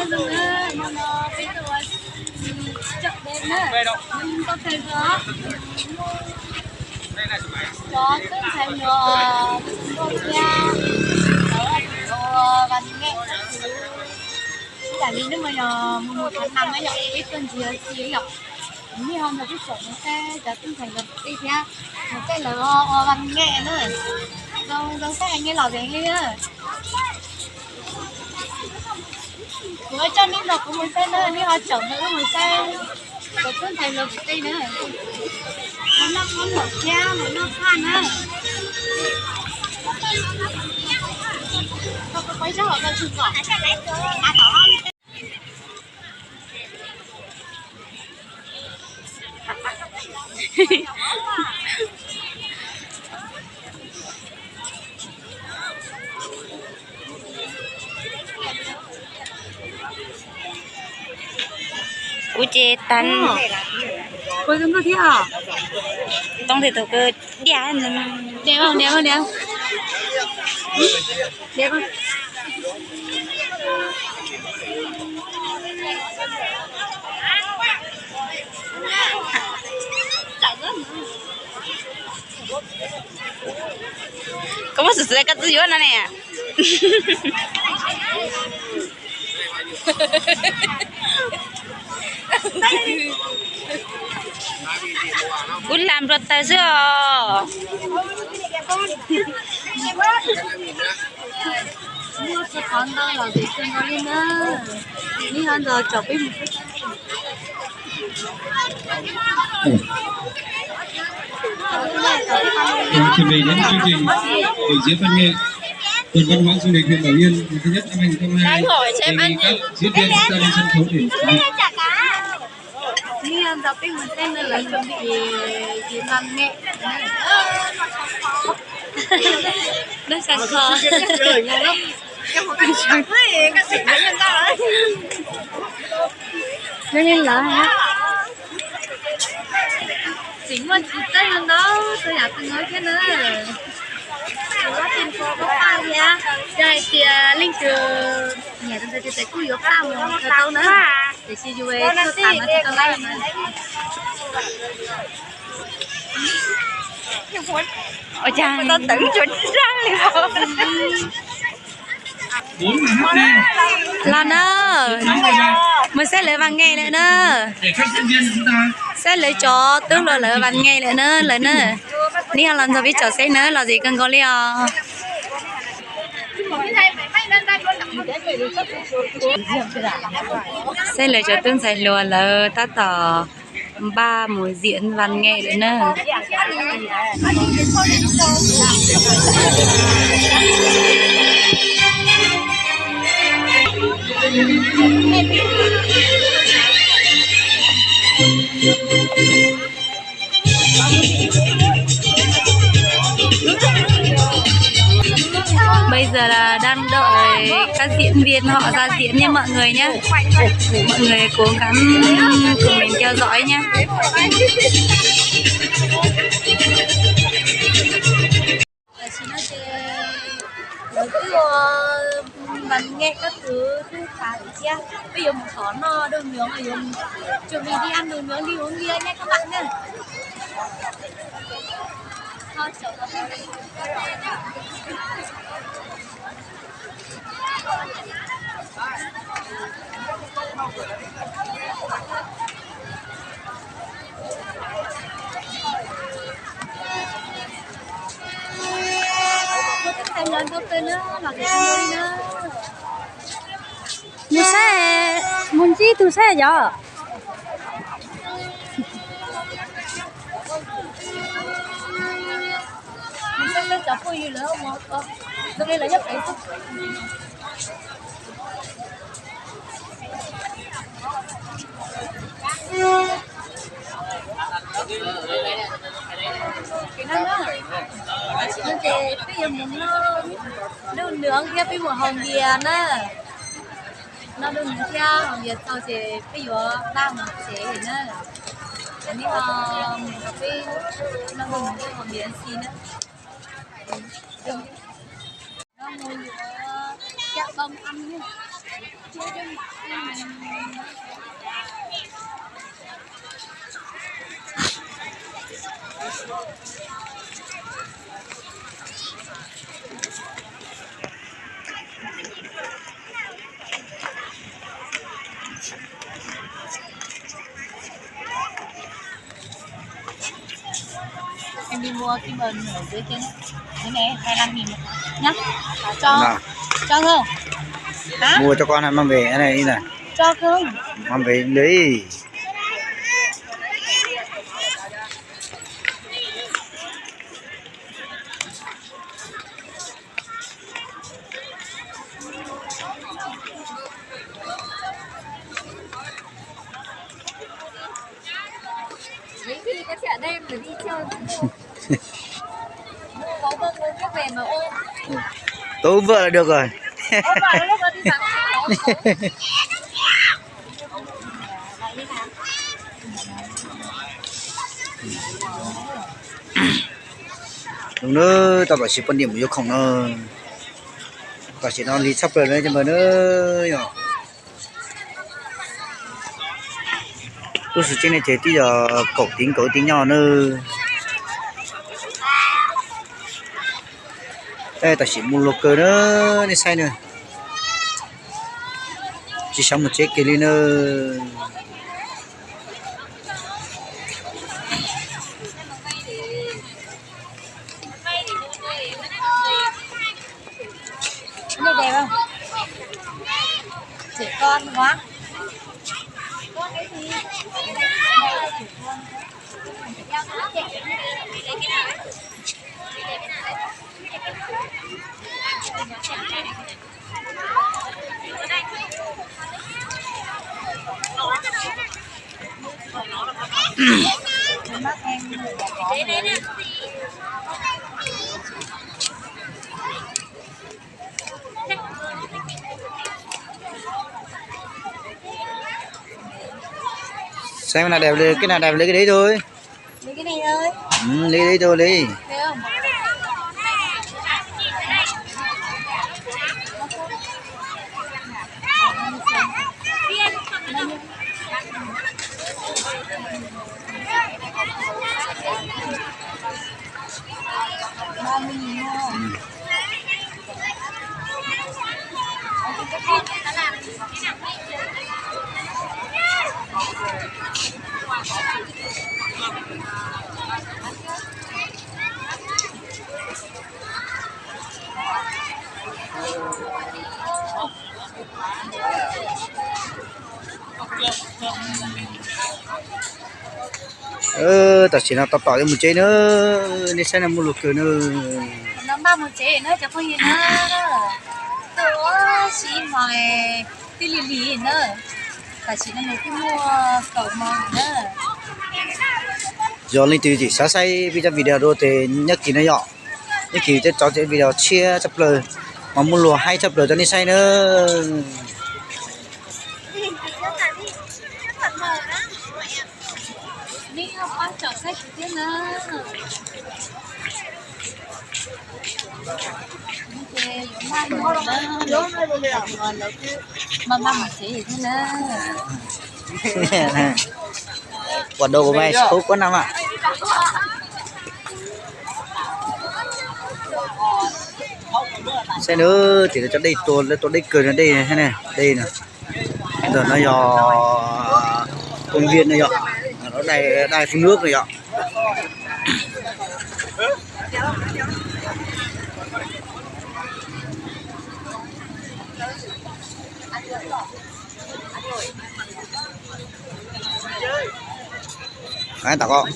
Hnub no peb tuaj ua tseem deb na, ntau kawg os. Cov tub ntxhais hluas nkauj thiab, cov ua vas nge, ib yam li hnub no yog mus mus thav nas na yom, peb tuaj ntxiv txiv yom. Nws ho nrog peb tsom mus saib cov tub ntxhais hluas kwv tij thiab, mus saib lawv ua vas nge na. Zoo zoo saib heev li los heev li na. Kuv coj nej nrog kuv mus saib na, nej ho caum nrog wb mus saib cov tub ntxhais hluas kwv tij na. Mus noj qhob noom thiab mus noj qhaj na. Kuv ces tag. Kuv tus ntuj thiab os. Toob tes tus kawg diaj. Diaj, diaj, diaj. Diaj. Koj muab xwm xwm koj txwj yuav no ne. Kuv lam npluag taws xwb os. Muaj qhov ntau los zem kawg nkaus li na. Neb ho nrog caum peb mus. Chuẩn bị đến chương trình biểu diễn văn nghệ tuần văn hóa du lịch huyện Bảo Yên mùa thứ nhất năm hai nghìn không trăm hai mươi hai. Đề nghị các diễn viên chúng ta lên sân khấu để chuẩn bị. Neb ho nrog peb mus saib na, lawv chuẩn bị diễn văn nghệ. Neb sab kho. Neb li lawv hab. Tseem muaj tsis txawj ntau txhua yam txhua yam thiab na. Yuav paj thiab, yog hais tias leej twg nyiam tus ntawd ces kuj yuav paj mus khaws tau na. Tiam sis yus tuaj tham mas tsis tau laib na. Ua cas tau teev tsuas tsaug li os. Los na, mus saib lawv vas nge lawm na. Saib lawv cov tub hluas lawv vas nge lawm na, lawm na. Neb ho los nrog peb tsom saib na, los zem kawg nkaus li os. Saib lawv cov tub ntxhais hluas lawv tab tom npaj mus diễn văn nghệ lawm na. Bây giờ là đang đợi các diễn viên họ ra diễn nha mọi người nhé. Mọi người cố gắng cùng mình theo dõi nhé. Tam sim no ces lawv twb ua vas nge koj twb twb tas lawm thiab, peb yuav mus thov noj dua nyoov, yuav mus chuẩn bị đi ăn đồ nướng đi uống bia nha các bạn nha. Mus saib, mus ntsib tus saib yom. Mus saib peb cov phooj ywg lawv mus, zoo li lawv nyob pem xwb. Tam sim no ces peb yuav mus noj dua nyoov thiab peb mus haus npias na. Noj dua nyoov thiab haus npias txaus ces peb yuav pab mus tsev na. Ces nej ho mus nrog peb noj dua nyoov thiab haus npias ib si na. Mus yuav cam boo ăn na. Em đi mua cái bần ở dưới kia nhé. Cái này hai lăm nghìn nhá. Cho, cho không? Hả? Mua cho con hai mang về, cái này đi này. Cho không? Mang về đi. Tú vợ là được rồi. Tus no tau tam sim poj niam mus yuav khoom no. Tam sim no lig tshaj plaws na cov phooj ywg na yom. Lub xwm tseeb ne ces twb yog kaum tib nkaus tib nyob na. Tam sim mus luag kawg na, nej saib na. Tsis xav mus tsev kiag li na. Cái này đẹp không? Trẻ con quá. Xem cái nào đẹp thì cái nào đẹp lấy cái đấy thôi. Lấy cái này thôi. Ừ, lấy cái đấy thôi, lấy. Được không? Ba mươi nghìn thôi. Ừ. Tam sim no tab tom yuav mus tsev na, nej saib no muaj luag kawg na. No maj mus tsev na cov phooj ywg na. Tuaj ua si ib hmos twb lig lig na. Tam sim no nws twb muaj kaum moos na. Yog leej twg tseem xav saib peb cov video dua ces nyob kis no yom. Nyob kis peb tso cov video tshiab tshaj plaws mas muaj luag haib tshaj plaws rau nej saib na. Maj maj mus tsev thiab na. Quà đồ của mày số quán năm ạ? Saib na, ces lawv cov dej tua, lawv tua dej kawg no, dej thiab ne, dej no. Ntawm no yog công viên no yom, dai, dai phun nước no yom. Ai, tao có.